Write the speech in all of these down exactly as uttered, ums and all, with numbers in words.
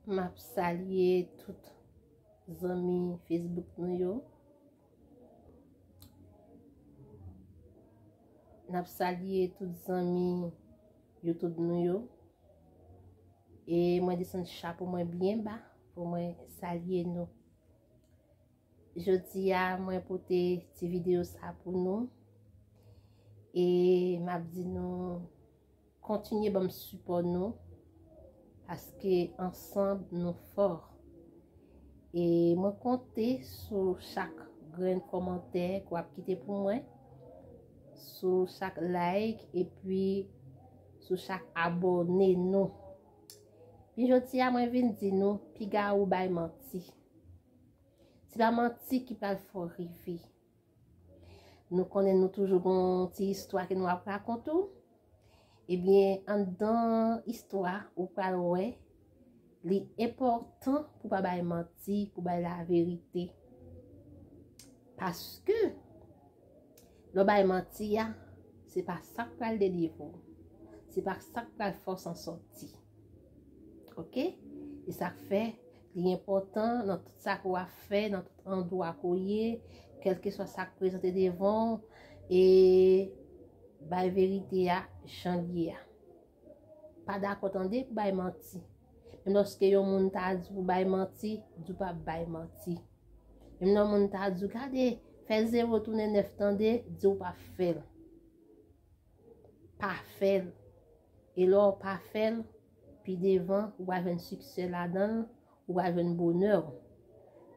M ap salye tout zanmi Facebook nou yo. N ap salye tout zanmi YouTube nou yo. E mwen desann chapo mwen byen ba pou mwen salye nou. Jodi a, mwen pote ti videyo sa pou nou. E m ap di nou, kontinye ban m sipò nou, paske ansanm nou fò. E mwen konte sou chak grenn kòmantè ke w ap kite pou mwen, sou chak like, epi sou chak abòne nou. Pi jodi a, mwen vin di nou, piga ou bay manti. Se pa manti ki pral fè w rive. Nou konnen nou toujou gon ti istwa ke nou ap rakonte w. Ebyen, anndan istwa, ou pral wè, li enpòtan pou pa bay manti, pou bay laverite. Paske, lè w bay manti a, se pa sa k pral delivre w. Se pa sa k pral fè w san sòti. Oke? E sa k fè, li enpòtan nan tout sa ke w ap fè, nan tout andwa ke w ye, kèlkeswa sa k prezante devan w, e bay verite a jan l ye a. Pa dakò tande pou bay manti. Menm lòske yon moun ta di w bay manti, di w p ap bay manti. Menm lè yon moun ta di w, gade, fè zewo tounen nèf tande, di w p ap fè l. Pa fè l. E lè w pa fè l, pi devan, ou pral jwenn siksè ladan l, ou pral jwenn bonè w.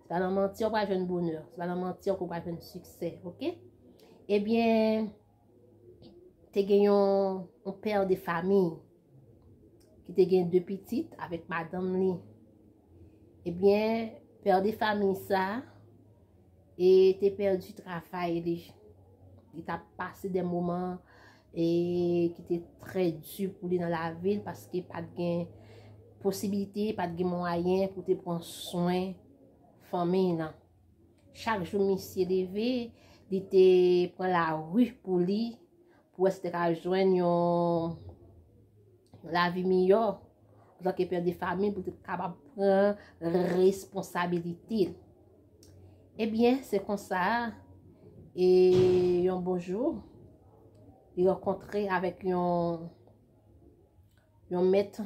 Se pa nan manti w pral jwenn bonè. Se pa nan manti w pral jwenn siksè, oke? Ebyen, te gen yon, yon pè de famiy ki te gen de pitit avèk madanm li. Ebyen, pè de famiy sa, e te pèdi travay li. Li t ap pase de moman, e ki te trè di pou li nan lavi l, paske pa t gen posibilite, pa t gen mwayen pou te pran swen fanmi l lan. Chak jou misye leve, li te pran lari pou li, pou wè si te ka jwenn yon, yon lavi miyò antanke pè de famiy, pou te kapab pran responsabilite l. Ebyen, se konsa, e yon bon jou, li rankontre avèk yon, yon mèt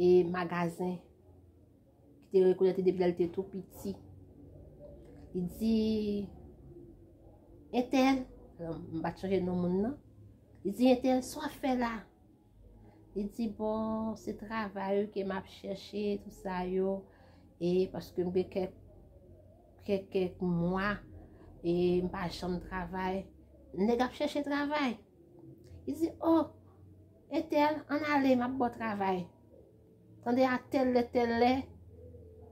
e magazen ki te rekonèt li depi lè l te tou piti. Li di, entèl, m pa t chanje non moun nan. Li di, entèl, sa w ap fè la? Li di, bon, se travay wi ke m ap chèche, tout sa yo, e paske m gen kèk, kèk, kèk mwa, e m pa janm travay. Nèg ap chèche travay. Li di, o, entèl, ann ale, m ap ba w travay. Tande a tèl lè, tèl lè,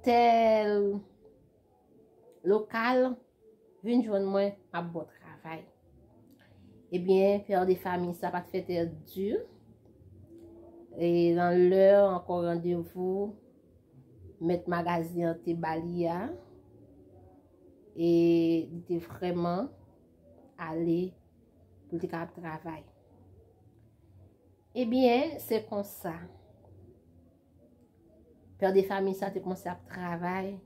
tèl lokal, vin jwenn mwen, m ap ba w travay. Ebyen, pè de famiy sa pa t fè tèt di. E nan lè ankò randevou, mèt magazen an te ba li a, e li te vrèman ale pou l te kapab travay. Ebyen, se konsa. Pè de famiy sa te kòmanse ap travay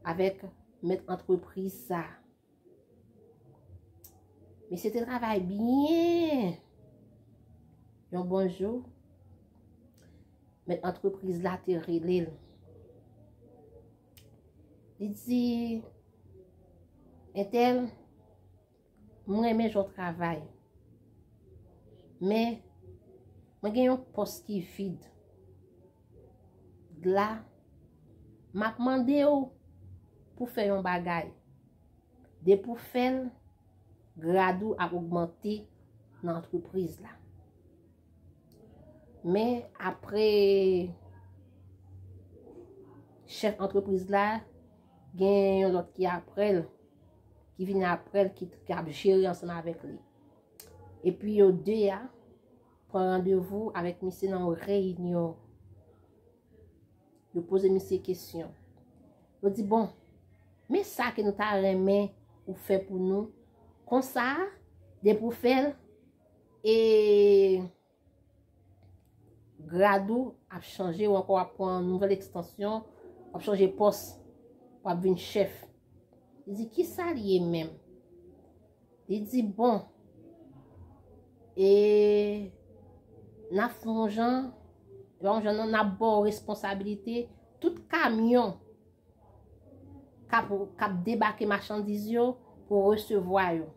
avèk mèt antrepriz sa. Misye te travay byen. Yon bon jou, mèt antrepriz la te rele l. Li di, entèl, mwen renmen jan w travay. Men, mwen gen yon pòs ki vid. La, m ap mande w pou fè yon bagay. Depi w fè l, grad ou ap ogmante nan antrepriz la. Men apre, chèf antrepriz la, gen yon lòt ki apre l, ki vini apre l, ki, ki ap jere ansanm avèk li. Epi yo de a pran randevou avèk misye nan yon reyinyon. Yo poze misye kesyon. Yo di, bon, men sa ke nou ta renmen ou fè pou nou, konsa, depi w fè l, e Grad ou ap chanje, ou ankò w ap pran yon nouvèl ekstansyon, w ap chanje pòs, w ap vin chèf. Li di, "Kisa l ye menm?" Li di, "Bon, e n ap fè yon jan, e pa yon jan non, n ap ba w responsabilite tout kamyon k ap, k ap debake machandiz yo pou w resevwa yo.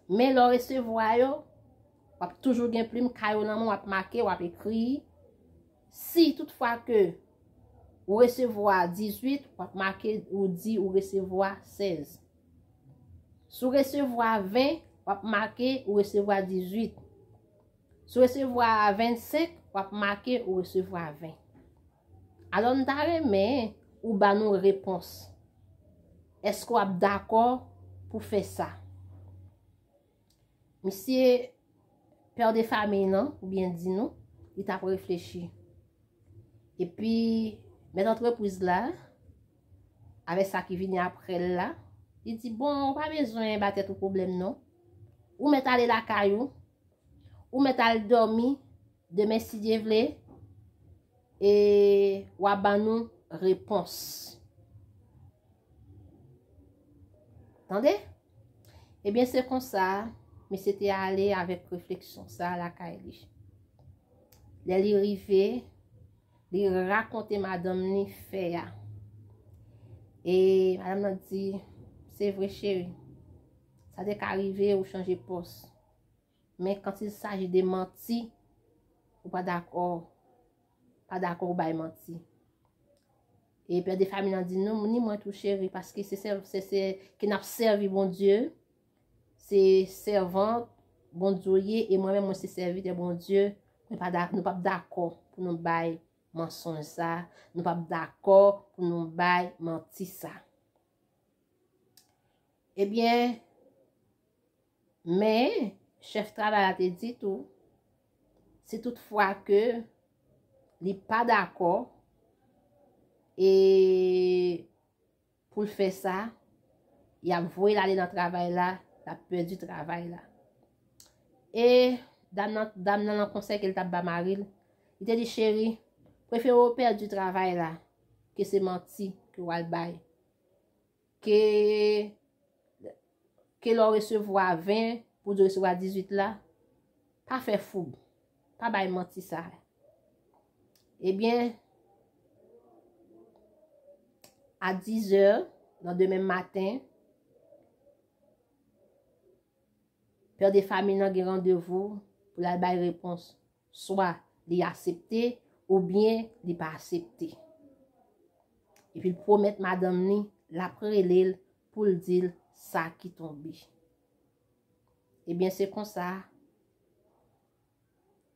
Men lè w resevwa yo, w ap toujou gen plim kayo nan men w, w ap make, w ap ekri. Si toutfwa ke ou resevwa dizuit, w ap make, ou di ou resevwa sèz. Si w resevwa ven, w ap make ou resevwa dizuit. Si w resevwa vennsenk, w ap make ou resevwa ven. Alò, m ta renmen ou ba nou repons. Èske w ap dakò pou fè sa?" Misye, pè de famiy nan, oubyen di nou, li t ap reflechi. Epi, mèt antrepriz la, avèk sa ki vini apre l la, li di, "Bon, ou pa bezwen ba tèt ou pwoblèm non. Ou mèt ale lakay ou, ou mèt al dòmi, demen si Dye vle, e w a ban nou repons." Tande? Ebyen, se konsa, misye te ale avèk refleksyon sa a lakay li. Lè li rive, li rakonte madanm li fè a. E madanm nan di, "Se vre, cheri. Sa te ka rive ou chanje pòs. Men quand il s'agit de manti, ou pa dakò, pa dakò ou bay manti." E pè de famiy nan di, "Non, ni mwen tou, cheri, paske se sè, se, se ke n ap sèvi Bondye, se sèvant Bondye w ye, e mwen menm, mwen se sèvitè Bondye, mwen pa da-, nou p ap dakò pou nou bay mansonj sa, nou p ap dakò pou nou bay manti sa." Ebyen, men, chèf travay la te di tou, si toutfwa ke li pa dakò, e pou l fè sa, y ap voye l ale nan travay la, l ap pèdi travay la. E dam nan, dam nan, nan konsèy ke l t ap ba mari l, li te di, "Cheri, prefere w pèdi travay la ke se manti ke w al bay. Ke, ke lè w resevwa ven, pou di w resevwa dizuit la, pa fè foub, pa bay manti sa." Ebyen, a dizè nan demen maten, pè de famiy nan gen randevou pou l al bay repons. Swa li aksepte oubyen li pa aksepte. Epi l pwomèt madanm li l ap rele l pou l di l sa ki tonbe. Ebyen, se konsa,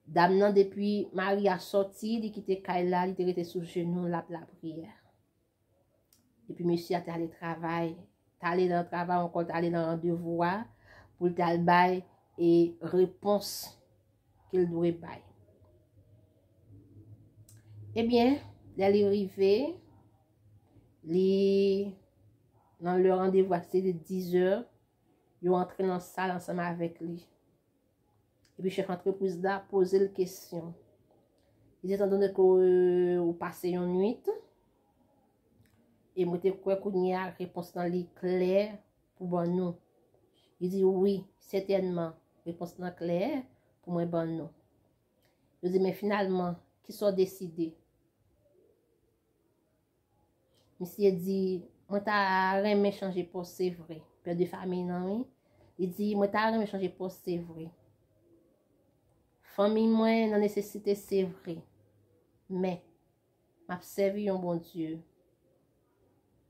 dam nan, depi mari a sòti, li kite kay la, li te rete sou jenou l ap lapriyè. Epi mesye a t ale travay, t ale nan travay ankò, t ale nan randevou a pou l t al bay e repons ke l dwe bay. Ebyen, lè li rive, li nan lè randevou a, se te dizè, yo antre nan sal ansanm avèk li. Epi chèf antrepriz la poze l kesyon. Li di, "Etandone ke, euh, ou pase yon nwit, e mwen te kwè kounye a repons lan li klè pou ban nou." Li di, "Wi, sètènman, repons lan klè pou mwen ban nou." Yo di, "Men finalman, kisa w deside?" Misye di, "Mwen ta renmen chanje pòs, se vre." Pè de famiy nan, wi. Li di, "Mwen ta renmen chanje pòs, se vre. Fanmi mwen nan nesesite, se vre. Men, m ap sèvi yon Bondye.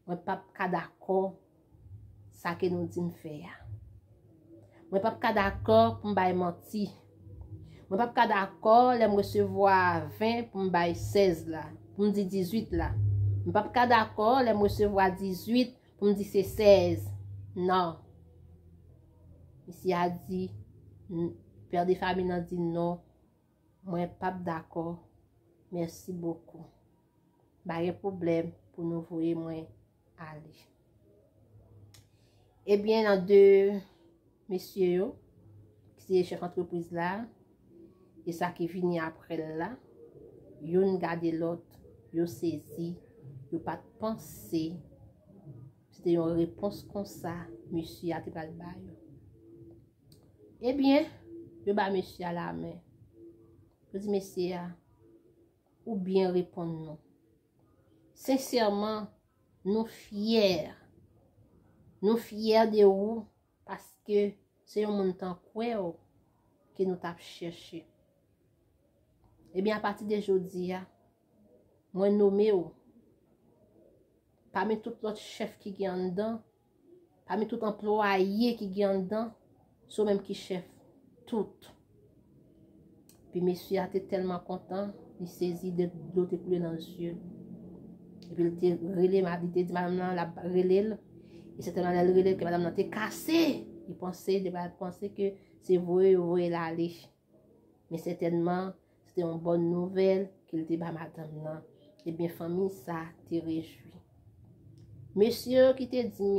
Mwen p ap ka dakò sa ke nou di m fè a. Mwen p ap ka dakò pou m bay manti. Mwen p ap ka dakò lè m resevwa ven pou m bay sèz la, pou m di dizuit la. Mwen p ap ka dakò lè m resevwa dizuit pou m di se sèz. Non." Misye a di, n-, pè de famiy nan di, "Non, mwen p ap dakò. Mèsi bokou. Pa gen pwoblèm pou nou voye mwen ale." Ebyen, nan de mesye yo, ki se chèf antrepriz la, E sa ki vini apre l la, youn gade lòt, yo sezi, yo pa t panse se te yon repons konsa mesye a te pral ba yo. Ebyen, yo ba mesye a lamen. Yo di mesye a, ou byen reponn nou. Sensèman, nou fyè. Nou fyè de ou paske se yon moun tankou w ke nou t ap chèche. Ebyen, apati de jodi a, mwen nome w pami tout lòt chèf ki gen anndan, pami tout anplwaye ki gen anndan, se ou menm ki chèf tout. Epi mesye a te tèlman kontan, li sezi, de dlo te koule nan zye l. Epi li te rele, li te di madanm nan l ap rele l. E sètènman lè l rele l, ke madanm nan te kase. Li panse, li pa panse ke se voye yo voye l ale. Men sètènman, se te yon bòn nouvèl ke l te ba madanm nan. Ebyen, fanmi sa te rejwi. Mesye yo ki te di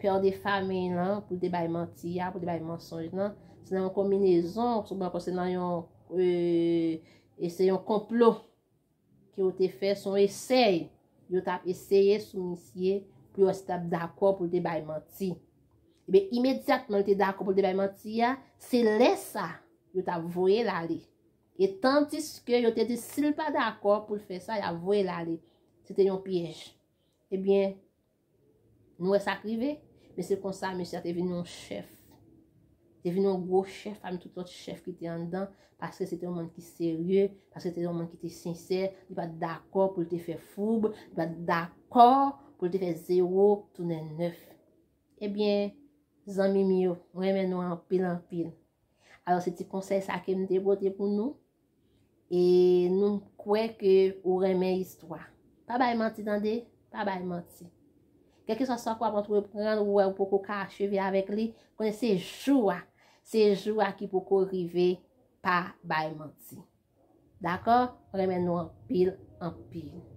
pè de fanmiy lan pou l te bay manti a, pou l te bay mansonj lan, se nan yon konbinezon, se nan yon, e, e se yon konplo ke yo te fè, se yon esèy yo t ap eseye sou misye pou yo wè si l t ap dakò pou l te bay manti. Ebyen, imedyatman l te dakò pou l te bay manti a, se lè sa yo t ap voye l ale. E tandiske yo te di si l pa dakò pou l fè sa, y ap voye l ale. Se te yon pyèj. Ebyen, nou wè sa k rive, men se konsa mesye a te vin yon chèf. Te vin yon gwo chèf pami tout lòt chèf ki te anndan, paske se te yon moun ki serye, paske se te yon moun ki te sensè, li pa t dakò pou l te fè foub, li pa t dakò pou l te fè zewo tounen nèf. Ebyen, zanmi m yo, mwen renmen nou anpil, anpil. Alò, se ti konsèy sa ke m te pote pou nou. E nou kwè ke ou renmen istwa. Pa bay manti, tande, pa bay manti. Kèlkeswa sa w ap antreprann, ou wè ou poko ka acheve avèk li, konnen se jou a. Se jou a ki poko rive, pa bay manti. Dakò? Mwen renmen nou anpil, anpil.